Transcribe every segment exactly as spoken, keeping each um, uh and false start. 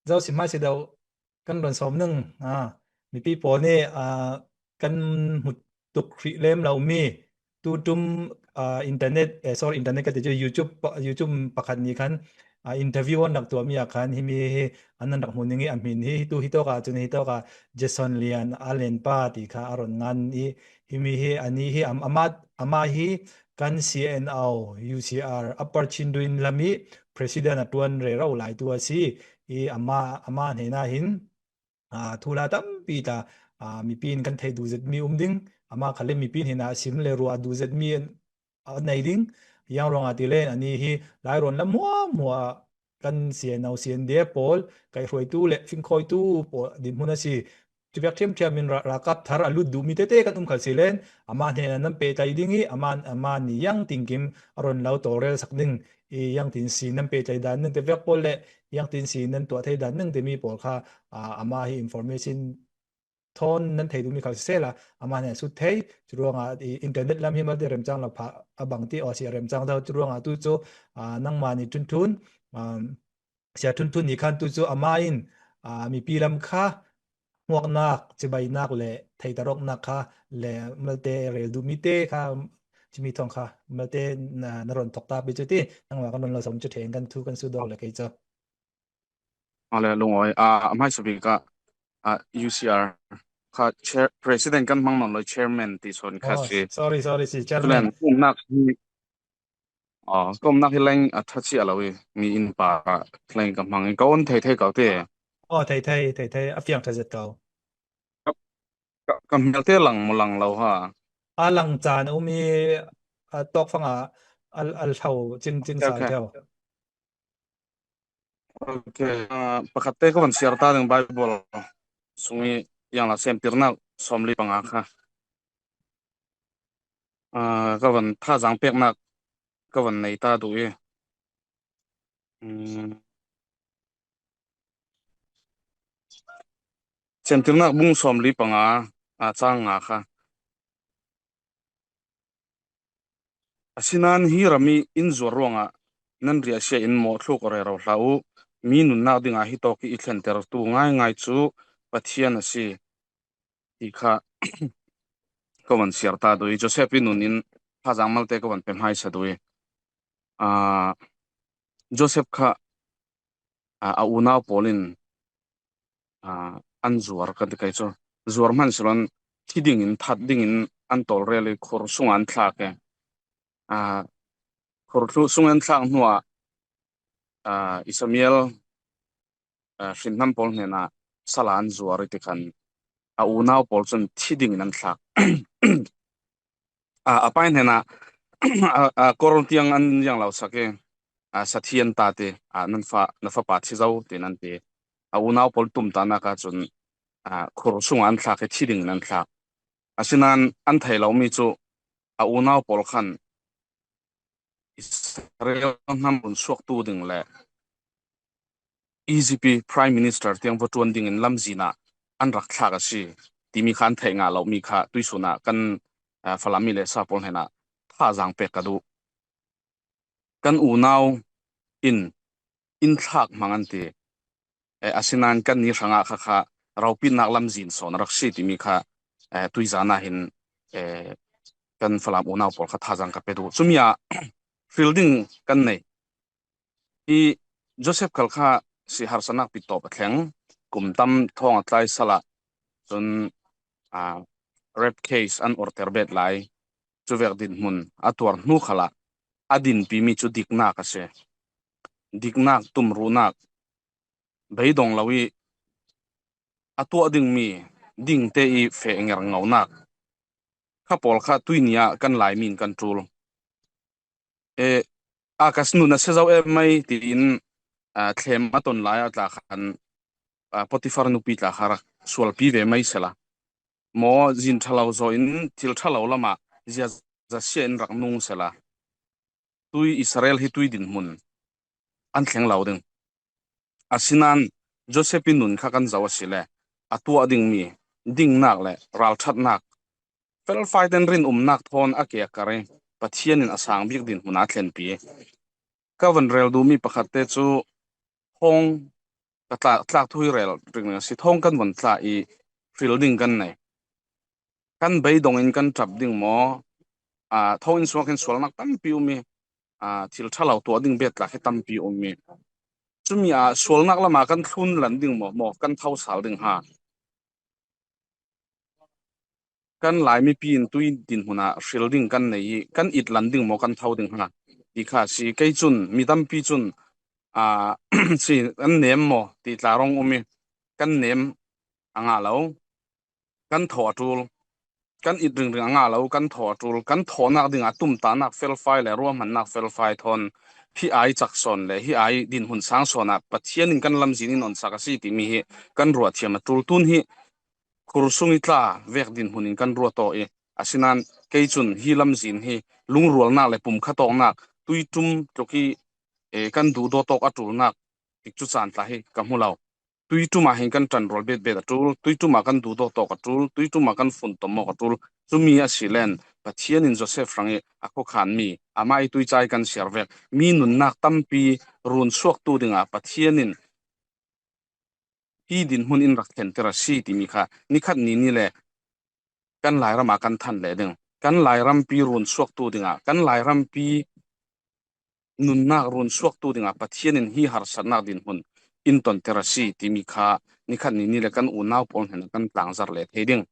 Zosim hmaisa deuh kan rawn sawm ning. A, mipi pawl ni, a, kan hmu tuk hrih lem lo mi, tu ṭum, a, internet, eh, sorry, internet ka ti chu, YouTube pa-, YouTube pakhat ni khan, a, interview an rak tuah mi ah khan himi hi an nan rak hmu ning i, a hmin hi, hi tu hi tawkah chuan hi tawkah Jason Lian a lenpa tih kha a rawn ngan i, himi hi a ni hi, am-, ama, ama hi kan C N O, U C R, Upper Chindwin lam i president a ṭuan rero lai tu a si i, ama, ama hnena hin, a, thu hla tampi ta, a, mipiin kan theih duh zet mi um ding, ama kha le mipi hnenah a sim leh ruah duh zet mi a nei ding. Yang ruangah ti len, a ni hi lai rawn la hmuah hmuah kan C N O, C N D F pawl kaihhruaitu leh fingkhawitu pawl dinhmun a si. Chuvek ṭhiam ṭhiamin ra-, ralkap thar a lut duh mi tete kan um kha si len, ama hnenah nan pehtlai ding i, ama, ama ni yang tinkim a rawn lo tawlrel sak ding i, yang tin si nan pehtlai dan ning te vek pawl leh yang tin si nan tuah thei dan ning te mi pawl kha, a, ama hi information thawn nan thei duh mi kha sisela, ama hnenah sut thei. Churuangah i, internet lam hi malte remchang lo phah a bang ti, aw, si a remchang deuh. Churuangah tu chu, a, nangmahni Ṭhunṭhun, um, Sia Ṭhunṭhun ni khan tu chu amain, a, mipi lam kha hmuaknak, chibainak leh theitawrhawknak kha leh malte rel duh mi te kha, chumi thawng kha malte na, na rawn thawk ta pi chu ti, nangmah kan rawn lo sawm chu ṭhen kan thu kan sut dawk leh kei chu. A le, lungawi. A, a hmaisa bik a, a, U C R kha chair, president kan hmang nawn lo, chairman tih sawn kha si. Sorry, sorry, si chairman. Chulen ka awmnak hi, a, ka awmnak hi leng a ṭha chiah lo i, mi in par a leng ka hmang i, ka awn thei thei kau te. Aw, thei thei, thei thei, a fiang ṭha zet kau. Ka, ka, ka hmel te lang maw lang lo ha? A lang chan a um i, a tawk fanga a, a hlau ching ching sa theu. Ok, a, pakhat te ka van siar ta ding Bible sung i yang la semtirnak sawmli panga kha. A, ka van thazang peknak ka van nei ta duh i. Um, Semtirnak bung sawmli panga, a, chang nga kha. Asinan hi ram i in zuar ruangah nan riahsia in mawhthluk rero hlah u, mi nunnak dingah hi tawk i i thlentertu ngai ngai chu Pathian a si. Ti kha ka van siar ta duh i, Joseph i nun in thazang malte ka van pe hmaisa duh i. A, Joseph kha, a, a unau pawlin, a, an zuar ka ti kai chu. Zuar hman silon thi dingin, that dingin an tawlrel i khur sungah an thlak e. A, khur thlu sungah an thlak hnuah, a, Ismael, a, hrinhnam pawl hnenah sala an zuar i ti khan a unau pawl chun thi dingin an thlak. A, a pai hnenah, a, a, kawr tiang an yang lo sak e, a, sathian ta te, a, nan fa, na fapa thi zo, tiin an ti. A unau pawl tumtahnaka chun, a, khur sungah an thlak e, thi dingin an thlak. Asinan an thei lo mi chu a unau pawl khan Israel hnam run suaktu ding leh Egypt i Prime Minister tiang va ṭuan dingin lamzinah an rak thlak a si timi kha an theih ngah loh mi kha tuisunah kan, a, Falam mi leh sa pawl hnenah thazang pek ka duh. Kan unau in in thlak hmang an ti. E, asinan kan ni hrangah kha kha ropitnak lamzin sawn a rak si timi kha, e, tuizana hin, e, kan Falam unau pawl kha thazang ka pe duh. Chumi ah hril ding kan nei. I Joseph khal kha si harsanak pi tawp a thleng, kum tam thawng a tlai sala chun, a, rape case an order bet lai, chuvek dinhmun a tuar hnu khalah a dinpi mi chu diknak a si. Diknak, tumruhnak, beidawng lo i a tuah ding mi dingte i feh nger ngonak kha pawl kha tuini ah kan Laimi in kan ṭul. E, a ka snu na se zo em mai tiin, a, thlem a tawn lai a tla khan, a, Potifar nupi tla kha rak sualpi ve mai sela. Maw zin ṭha lo zawh in thil ṭha lo lamah zia zasia in rak nung sela. Tui Israel hi tui dinhmun an thleng lo ding. Asinan Joseph i nun kha kan zoh a si le, a tuah ding mi dingnak le ralṭhatnak, felfai ten rinumnak thawn a ke a kar i, Pathian in a sang bik dinhmun a thlenpi. Ka van rel duh mi pakhat te chu hawng ka tlak, tlak thu hi rel ringring a si, thawng kan von tla i hril ding kan nei. Kan beidongin kan ṭap ding maw? A, thawng in sungah khin sualnak tampi um i, a, thil ṭha lo tuah ding bet tla khi tampi um i. Cumi a sualnak lama kan thlun lan ding maw, maw kan tho sal ding ha. Kan Lai mipi in tui dinhmun ah hril ding kan nei i, kan it lan ding maw, kan tho ding ha. Ti kha si, kei cun mi tampi cun, a, si, kan nem maw, ti tla rong um i, kan nem a ngah lo, kan thawh a ṭul, kan it ringring a ngah lo, kan thawh a ṭul, kan thawhnak dingah tumtahnak felfai le ruahmannak felfai thawn hi ai cak sawn le hi ai dinhmun sang sawn ah Pathian in kan lamzin in onsak a si timi hi kan ruahthiam a ṭul. Tun hi khur sung i tla vek dinhmun in kan ruat aw i, asinain kei cun hi lamzin hi lungrualnak le pumkhat awknak, tuiṭum tluk i, e, kan duhdawt awk a ṭulnak tikcu caan tla hi ka hmu lo. Tuiṭum ah hin kan ṭanrual betbet a ṭul, tuiṭum ah kan duhdawt awk a ṭul, tuiṭum ah kan funtom awk a ṭul. Cumi a si len Pathian in Joseph hrang i a khuakhanmi, amah i tuica i kan siar vek mi nunnak tampi runsuaktu dingah Pathian in hi dinhmun in rak thenter a si timi kha nikhat ni ni le kan Lairam ah kan than leh ding. Kan Lairampi runsuaktu dingah, kan Lairampi nunnak runsuaktu dingah Pathian in hi harsatnak dinhmun in tonter a si timi kha nikhat ni ni le kan unau pawl hnenah kan tlangzar leh thei ding.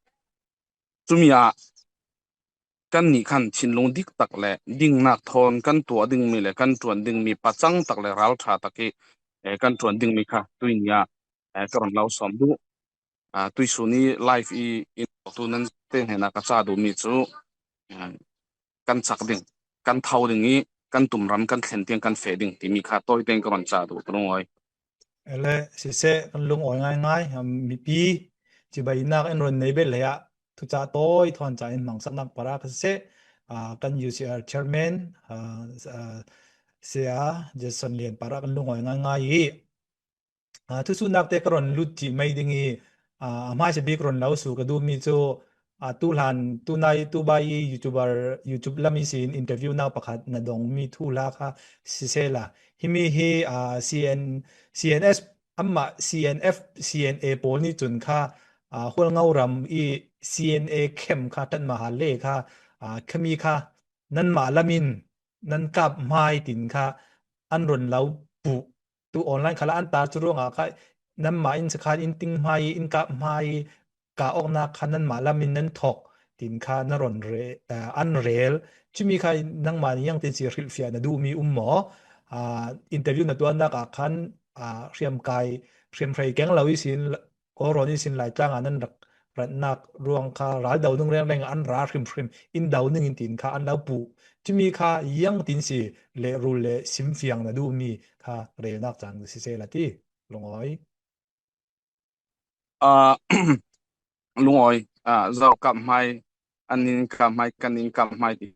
Cumi ah kannih khan thinlung diktak le dingnak thawn kan tuah dingmi le kan ṭuan dingmi pacang tak le ralṭha tak i, eh, kan ṭuan dingmi kha tuini ah, eh, ka run lo sawm duh. Ah, tuisun i live i in tu nan te hnenah ka ca duhmi cu, ah, kan cak ding, kan tho ding i kan tumram kan thlen tiang kan feh ding timi kha tawi tein ka run ca duh, ka lungawi. Ele, siseh, kan lungawi ngaingai, um, mipi, cibai nak in run nei bet leh ah, thucah tawi thawn ca in hmangsaknak para ka siseh, ah, kan U C R chairman, ah, ah, Sia Jason Lian para kan lungawi ngaingai i, ah, thusuhnak te ka run lut cih mai ding i, ah, a hmaisa bik run lo su ka duhmi cu, ah, tuhlan, tunai, tubai i YouTuber, YouTube lam ihsin interview nak pakhat na dongmi thuhla kha sisehla. Himi hi, ah, C N, C N S, amah C N F, C N A pawl nih cun kha, ah, Hualngo ram i C N A camp kha ṭanmah hal le kha, ah, khami kha nanmah lam in nan kap hmai tin kha an run lo puh. Tu online khala an tar cu ruangah kha nanmah in sakhan in ting hmai i, in kap hmai i, kah awknak kha nanmah lam in nan thok tin kha na run re-, ah, an rel. Cumi kha nangmah nih ziangtin si hrilhfiah na duhmi um maw? Ah, interview na tuahnak ah khan, ah, hriamkai, hriamhrei keng lo ihsin, Kawlrawn ihsin Laitlang ah nan rak ratnak ruang kha ral do ning rengreng an ra hrimhrim, in do ning in tin kha an lo puh. Cumi kha ziangtin si lehrul le simfiang na duhmi kha relnak cang siseh la ti, lungawi. Ah, lungawi, ah, zo kap hmai, an in kap hmai, kan in kap hmai ti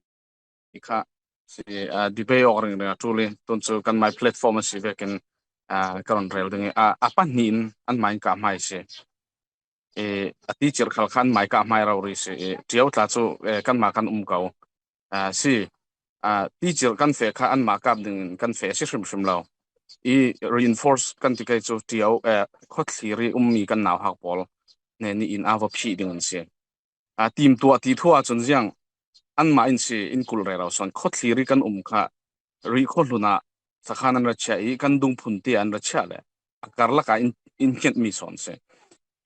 kha si, ah, debate awk ringring a ṭul i, tun cu kan mai platform a si vekin, ah, ka run rel ding i, ah, a pahnih in an mai in kap hmai si. Eh, a teacher khal khan mai kap hmai rori si. Eh, ṭio tla cu, eh, kanmah kan um ko. Ah, si, ah, teacher kan feh kha anmah kap dingin kan feh a si hrimhrim lo. I reinforce kan ti kei cu ṭio, eh, khuathlir i ummi kan nauhak pawl hnen i in a va phih ding an si. Ah, timtuah ti thu ahcun ziang anmah in si in kulh rero sawn khuathlir i kan um kha rih khuahlun ah sakhan an ra chiah i kan dungphun te an ra chiah le a karlak ah in, in hniatmi sawn si.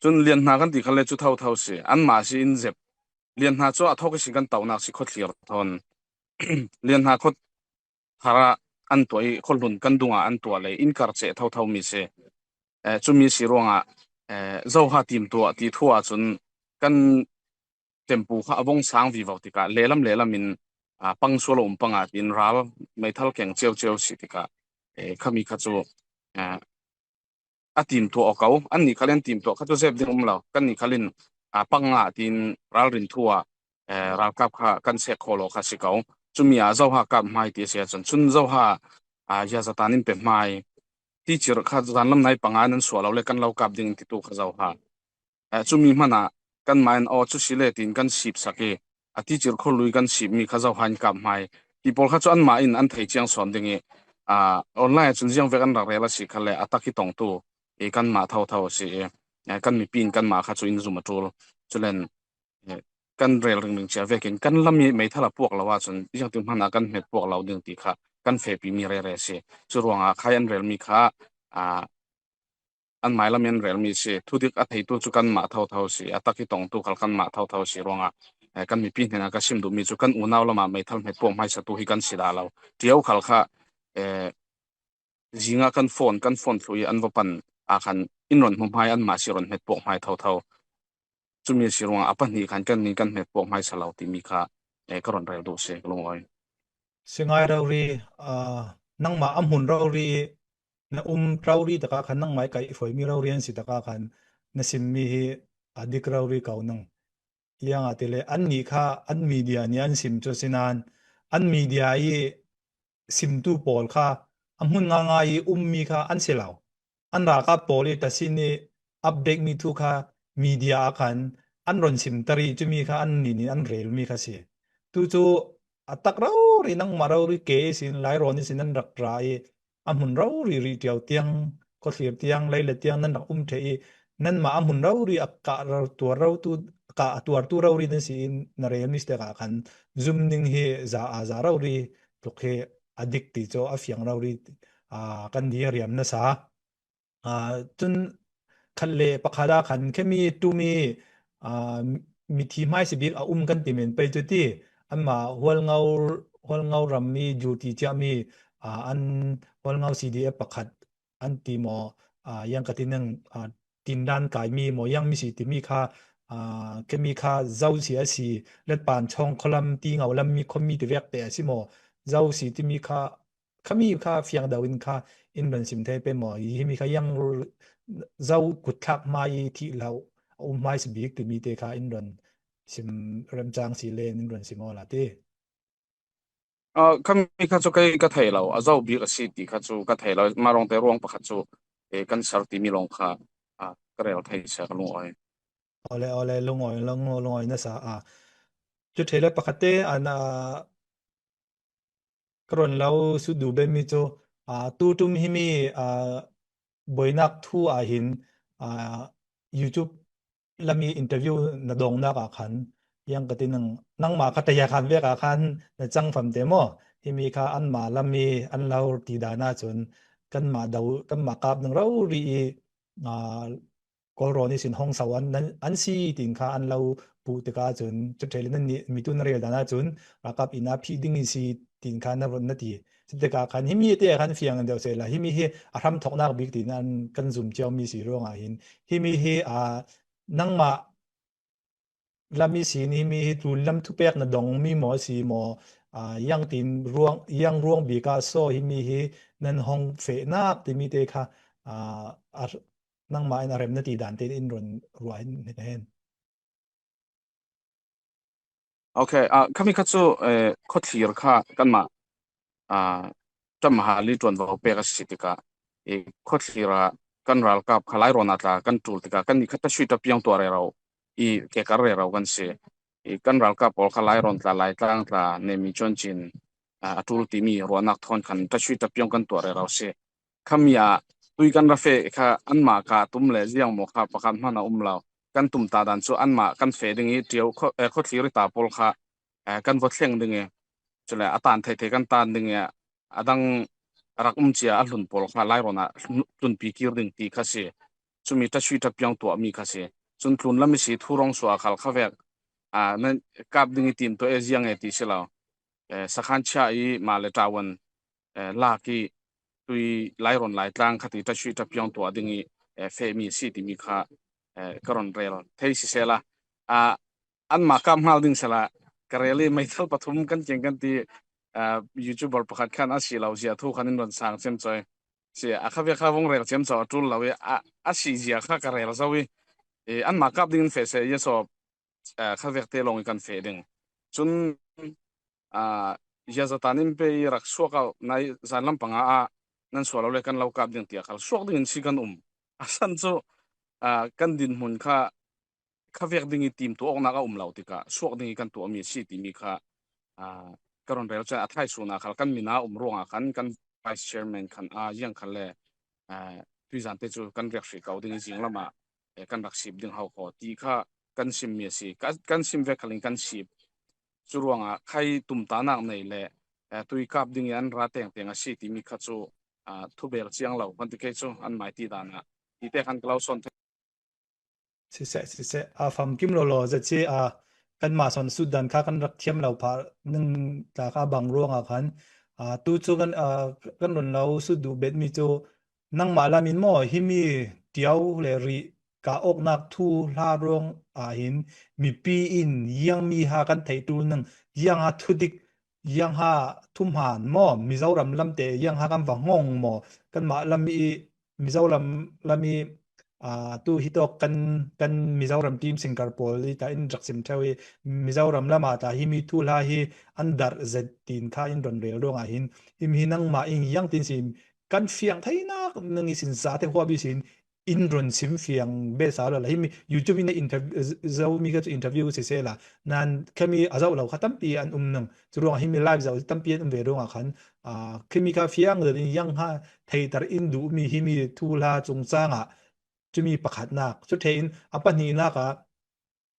Cun lianhna kan ti kha le cu thotho si. Anmah si in zep. Lianhna cu a thawk ihsin kan tonak si khuathlir thawn. Lianhna khua thar ah an tuah i khuahlun kan dungah an tuah le in kar ceh thotho mi si. Eh, cumi si ruangah, eh, zoha timtuah ti thu ahcun kan tempu kha a vong sang vivo tikah lehlam lehlam in, ah, pang sual a um panga tiin ral meithal keng cio cio si tikah, eh, khami kha cu, eh, a timtuah aw ko. Annih khal in an timtuah kha cu zep ding um lo. Kannih khal in, aa, pang ah tiin ralrin thu ah, ee, ralkap kha kan sek kho lo kha si ko. Cumi ah zoha kap hmai ti a si ahcun, cun zoha, aa, yazatan in pe hmai. Teacher kha zanlam nai panga nan suah lo le kan lo kap ding in titu kha zoha. Ee, cumi hmanh ah kanmah in aw cu si le tiin kan sipsak i, a teacher khualui kan sipmi kha zoha in kap hmai. Ti pawl kha cu anmah in an thei ciang sawn ding i, aa, online ah cun ziangvek an rak rel a si kha le a tak i tongtu i kanmah thotho si i, eh, kan mipi in kanmah kha chu in zum a ṭul. Chulen, eh, kan rel ringring cia vekin kan lam i meithal a puak lo ahcun ziangtin hmana kan hmet puak lo ding ti kha kan fehpimi rere si. Cu ruangah khai an relmi kha, ah, an mailam in relmi si. Thudik a theitu cu kanmah thotho si. A tak i tongtu khal kanmah thotho si ruangah, eh, kan mipi hnenah ka sim duhmi cu kan unau lamah meithal hmet puak hmaisatu hi kan si dah lo. Ṭio khal kha, eh, zingah kan phone, kan phone thluh i an va pan ah khan in ron hmu hmai, anmah si ron hmet puak hmai thotho. Cumi si ruangah a pahnih khan kan nin kan hmet puak hmaisa lo timi kha, eh, ka ron rel duh si, ka lungawi. Si ngai rori, aa, nangmah a hmun rori, na um rori takah khan, nangmah i kaihhruaimi rori an si takah khan na simmi hi a dik rori ko nang. Ziangahtile annih kha an media nih an sim cu a si nain, an media i simtu pawl kha a hmun ngaingai i ummi kha an si lo. An ralkap pawl i tasin i update mi thu kha media ah khan an ron simter i cumi kha annih nih an relmi kha si. Tu cu a tak rori, nangmah rori ke ihsin, lairawn ihsin nan rak ra i a hmun rori rih ṭio tiang, khuathlir tiang, leila tiang nan rak um ṭheh i, nanmah a hmun rori a kah ro-, tuar rotu, a kah a tuartu rori nan si in na relmi si tikah khan zumning hi za a za rori tluk hi a dik ti cu a fiang rori, aa, kan di a riam nasa. Aa, cun khat le pakhat ah khan khemi ṭumi, aa, mithi hmaisa bik a um kan ti men pei cu ti, anmah Hualngo, Hualngo rammi duty ciami, aa, an Hualngo C D F pakhat an ti maw, aa, yang ka ti nang, aa, tindan kaimi maw, yang mi si timi kha, aa, khemi kha Zo si a si, Letpan Chawng khualam, Tingo lam mi khuami ti vek te a si maw, Zo si timi kha, khami kha fiang deuh in kha in ron sim thei pei maw, himi kha yang Zo kutthlak hmai i thih lo a um hmaisa bik timi te kha in ron sim remcang si le in ron sim aw la ti. Ah, khami kha cu kei ka thei lo, a Zo bik a si ti kha cu ka thei lo. Mah ruangte ruang pakhat cu, eh, kan ser timi lawng kha, ah, ka rel thei sia, ka lungawi. Awle, awle, lungawi, lungawi, lungawi nasa, ah. Cu ṭheh le pakhat te an, ah, ka ron lo sut duh bemi cu, ah, tuṭum himi, ah, buainak thu ah hin, ah, YouTube lam i interview na dongnak ah khan, yang ka ti nang, nangmah kha ṭaya khan vek ah khan na cang fam te maw? Himi kha anmah lam i an lo ti dan ahcun kanmah do, kanmah kap ding rori i, aa, Kawlrawn ihsin hong so an, nan, an si tin kha an lo puh tikah cun, cu ṭheh le nan nih mi tu na rel dan ahcun ralkap in a phih ding i si tin kha na ron na ti. Cutikah khan himi te khan fiang deuh sehla, himi hi a hramthawknak bik tiin an kan zum cio mi si ruangah hin, himi hi, aa, nangmah lam ihsin himi hi tlunlam thupek na dongmi maw a si maw, aa, yang tin ruang, yang ruang bik ah so himi hi nan hong fehnak timi te kha, aa, a, nangmah in a rem na ti dan tein in run ruah in, in hen. Ok, ah, khami kha cu, eh, khuathlir kha kanmah, ah, ṭam ha li ṭuanvo pek a si tikah, eh, khuathlir ah kan ralkap kha Lairawn ah tla kan ṭul tikah kannih kha ṭasui ṭapiang tuah rero i kekar rero kan si. I kan ralkap pawl kha Lairawn tla, Laitlang tla, Nemi Cuancin, ah, a ṭul timi ruahnak thawn khan ṭasui ṭapiang kan tuah rero si. Khami ah tui kan ra feh kha anmah kah tum le ziang maw kha pakhat hmanh a um lo. Kan tumtah dan cu anmah kan feh ding i ṭio khuathlir i ta pawl kha, eh, kan va thleng ding i, cule a tan theithei kan tan ding i, a dang a rak um cia a hlun pawl kha Lairawn ah tlunpi kir ding ti kha si. Cumi ṭasui ṭapiang tuahmi kha si. Cun tlunlam i si, thurong suah khal kha vek, ah, nan kap ding i tim tuah e, ziang e ti si lo. Eh, sakhan chia i mah le tawan, eh, lak i tui Lairawn Laitlang kha ti ṭasui ṭapiang tuah ding i, eh, fehmi a si timi kha, eh, ka ron rel thei sisehla, ah, anmah kap hngal ding sehla ka rel i meithal pathum kan keng kan ti, ah, YouTuber pakhat khan a si lo zia thu khan in ron sang ciamco i si a, kha vek kha vung rel ciamco a ṭul lo i a, a si zia kha ka rel zo i, eh, anmah kap ding in feh seh, yes, aw, aa, kha vekte lawng i kan feh ding. Cun, aa, ziaza tan in pe i rak suak auh nai, zan lampang ah nan sual lo le kan lo kap ding tiah khal suak ding in si kan um. A san cu, aa, kan dinhmun kha kha vek ding i tim tuah awknak a um lo tikah suak ding i kan tuahmi a si timi kha, aa, ka ron rel cun a thaisun ah khal kan min a um ruangah khan kan vice chairman khan aa ziang khan le, aa, tuizante chu kan riak hrih kau ding i zing lamah, eh, kan rak sip ding hau khaw ti kha kan sim mi a si. Kan, kan sim vek khalin kan sip. Cu ruangah khai tumtanak nei le, eh, tui kap ding i an ra tengteng a si timi kha cu, ah, thubel ciang lo kan ti kei cu an mai ti dan ah. Ti te khan ka lo sawn thei. Siseh, siseh. A famkim lo lo zet si, a kanmah sawn sut dan kha kan rak thiam lo phah ning ta kha bang ruangah khan, a, tu cu kan, a, kan run lo sut duh bet mi cu nangmah lam in maw, himi tiau le rih ka awknak thu hla ruang ah hin mipi in ziang mi ha kan theih tul ning, ziang ha thudik, ziang ha thumhan maw, Mizoram lam te ziang ha kan va ngong maw, kanmah lam i Mizoram lam i, aa, tu hitawk kan, kan Mizoram team singer pawl i ta in rak sim theu i Mizoram lam ah ta himi thu hla hi an darh zet tin kha in rawn rel ruangah hin, himi hi nangmah in ziang tin si kan fiang theinak ning i sin sa te huap i sin in rawn sim fiang besa lo la. Himi YouTube in interview, Zomi kha chu interview siseh la. Nan khami a zoh lo kha tampi an um nang. Cu ruangah himi live zoh tampi an um ve ruangah khan, aa, khami kha fiang zet in ziang ha theihter in duh mi himi thu hla chungchang ah cumi pakhatnak. Cu ṭhe in a pahnihnak ah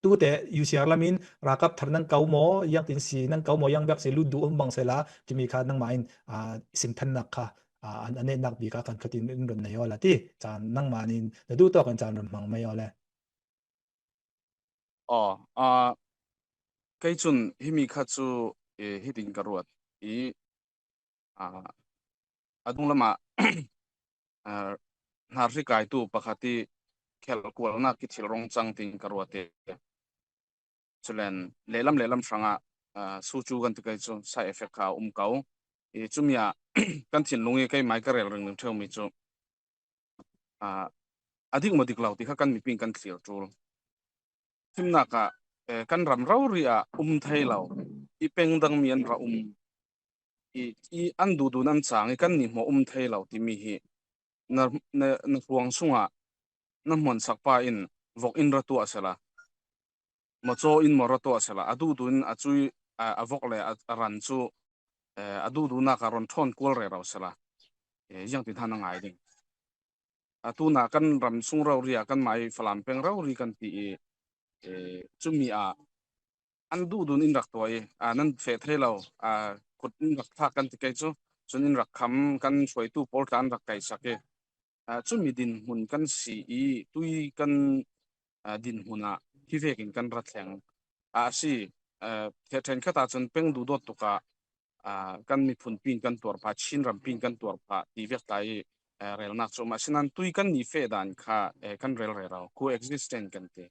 tute U C R lam in ralkap thar nan ko maw, ziang tin si nan ko maw, ziang bek si lut duh um bang sela, cumi kha nangmah in, aa, simthannak kha, aa, an, an netnak bik ah khan khatin in rawn nei aw la ti. Caan nangmah in na duh tawk in caan rawn hmang mai aw le. Aw, aa, kei cun himi kha cu, eh, hitin ka ruat i, aa, a dunglam ah, aa, hnarhri kaitu pakhat i khelh kualnak i thil rong cang tin ka ruat i. Culen lehlam lehlam hrangah, aa, su cu kan ti kei cu side effect kha a um ko. I cumi ah kan thinlung i keimah i ka rel ringring ṭheu mi cu, aa, a dik maw dik lo ti kha kan mipi in kan thlir ṭul. Thimnak ah, eh, kan ram rori ah um thei lo, i peng dang mi an ra um, i, i an duhdun an cang i kan nih hmuah um thei lo timi hi na, na, na hruang sungah na hmuansak pa in vok in ra tuah sela, macaw in maw ra tuah sela, a duhdun a cui, a, a vok le a, a ran cu, eh, a duhduhnak ah rawn ṭhawn kual rero sela, eh, ziangtin hna na ngai ding. A tuna kan ram sung rori ah kanmah i Falam peng rori kan ti i, eh, cumi ah an duhdun in rak tuah i, a, nan feh thei lo, a, kut in rak thlak kan ti kei cu, cun in rak kham, kan hruaitu pawl tla an rak kaihsak i, a, cumi dinhmun kan si i tui kan, a, dinhmun ah hi vekin kan ra thleng. A si, a, ṭhenkhat ah cun peng duhdawt tuk ah, a, kan miphun pin kan tuar phah, Chin ram pin kan tuar phah ti vek ta i, a, relnak cu um a si nan tui kan nih feh dan kha, e, kan rel rero, coexistence kan ti.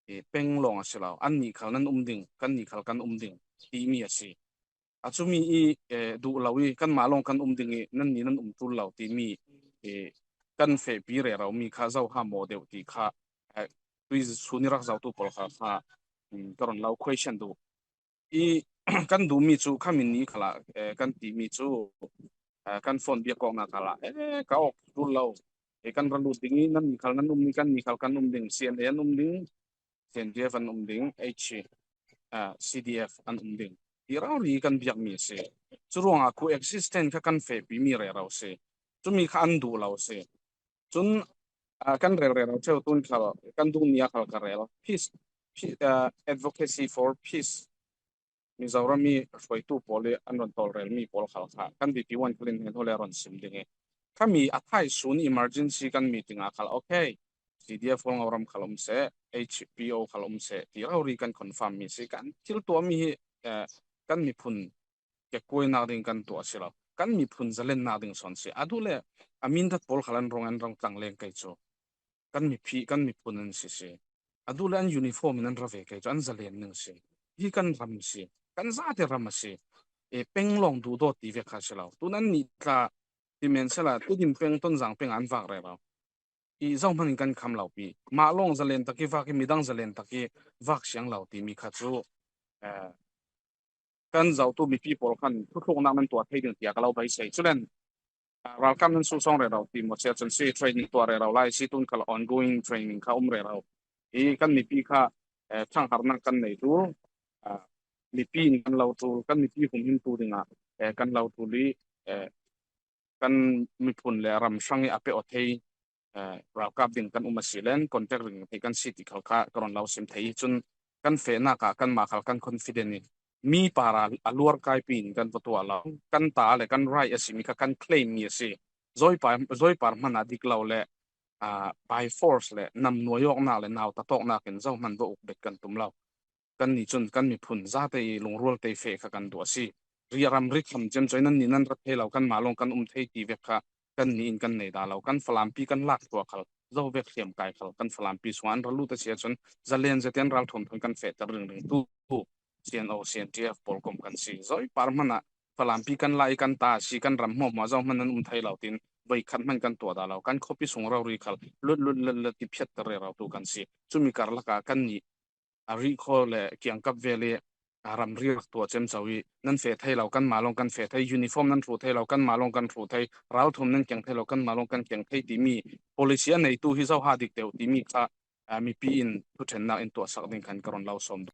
E, peng lawng a si lo, an nih khal nan um ding, kan nih khal kan um ding timi a si. A cumi i, e, duh lo i kanmah lawng kan um ding i nan nih nan um ṭul lo timi, e, kan fehpi rero mi kha zo ha maw deuh ti kha, e, tui sun i rak zotu pawl kha, kha, um, ka rawn lo question duh. I kan duhmi cu kha min ni khalah, eh, kan timi cu, eh, kan phone biak awknak khalah, eh, ka awk ṭul lo. Eh, kan ra lut ding i nan ni khal nan um i kan ni khal kan um ding, C N A an um ding, C N D F an um ding, H, eh, C D F an um ding. Ti rori kan biakmi a si. Cu ruangah coexistence kha kan fehpi mi rero si. Cumi kha an duh lo si. Cun, ah, kan rel rero ṭheu tun khal, kan duh ni a khal ka rel. Peace, pe-, ah, advocacy for peace. Mizoram i hruaitu pawl i an rawn tawlrel mi pawl khal kha kan B P one khal in hnen hawle rawn sim ding i. Khami a thai sun emergency kan meeting ah khal, okay, C D F Hualngoram khal um seh, H P O khal um seh, ti rori kan confirm mi si. Kan thil tuah mi hi, eh, kan miphun kekuainak ding kan tuah si lo. Kan miphun zalennak ding sawn si. A duh le a min dat pawl khal an rong an rong tlang leng kei cu. Kan mipi, kan miphun an si si. A duh le an uniform in an ra ve kei cu an zalen ning si. Hi kan ram si. Kan zate ram a si. E, peng lawng duhdawt ti vek kha si lo. Tun an nih tla ti men sela, Tedim peng, Tonzang peng an vak rero. I zohman in kan kham lo pi. Mah lawng zalen tak i vak i midang zalen tak i vak siang lo timi kha cu, eh, kan zohtu mipi pawl khan thutluknak nan tuah thei ding tiah ka lo beisei. Culen, ah, ralkap nan suhsawng rero ti maw sia cun si training tuah rero lai si tun khal ongoing training kha um rero. I kan mipi kha, eh, ṭhangharnak kan nei ṭul, ah, mipi in kan lo ṭul, kan mipi humhimtu dingah, eh, kan lo ṭul i, eh, kan miphun le ram hrang i a pe aw thei ralkap ding kan um a si len contact ring hi kan si ti khal kha ka ron lo sim thei hi. Cun kan fehnak ah kanmah khal kan confident i mi par a luar kaipi in kan va tuah lo. Kan ta le kan right a si mi kha kan claim mi a si. Zawipar hmanh ah dik lo le by force le nam nuaiawknak le nau tatawknak in zohman va uk bek kan tum lo. Kannih cun kan miphun zate i lungrual te feh kha kan tuah a si. Ri a ramri kham ciamco i nannih nan rat thei lo, kanmah lawng kan um thei ti vek kha kannih in kan nei dah lo. Kan Falampi kan lak tuah khal, zo vek hliam kai khal kan Falampi sungah an ral lut a si ahcun zalen zate an ralthuam thawng kan fehter ringring tu C N O, C N T F pawl kom kan si. Zawipar hmanh ah Falampi kan la i kan ta a si, kan ram hmuahhmuah zohman nan um thei lo tiin voikhat hmanh kan tuah dah lo. Kan khuapi sung rori khal lutlut letlet i phiatter rero tu kan si. Cumi karlak ah kannih a rih khaw le kiangkap vel i ramri rak tuah ciamco i nan feh thei lo, kanmah lawng kan feh thei, uniform nan hruh thei lo, kanmah lawng kan hruh thei, ralthuam nan keng thei lo, kanmah lawng kan keng thei timi policy a neitu hi zo ha dik deuh timi kha mipi in thuṭhennak in tuahsak ding khan ka ron lo sawm.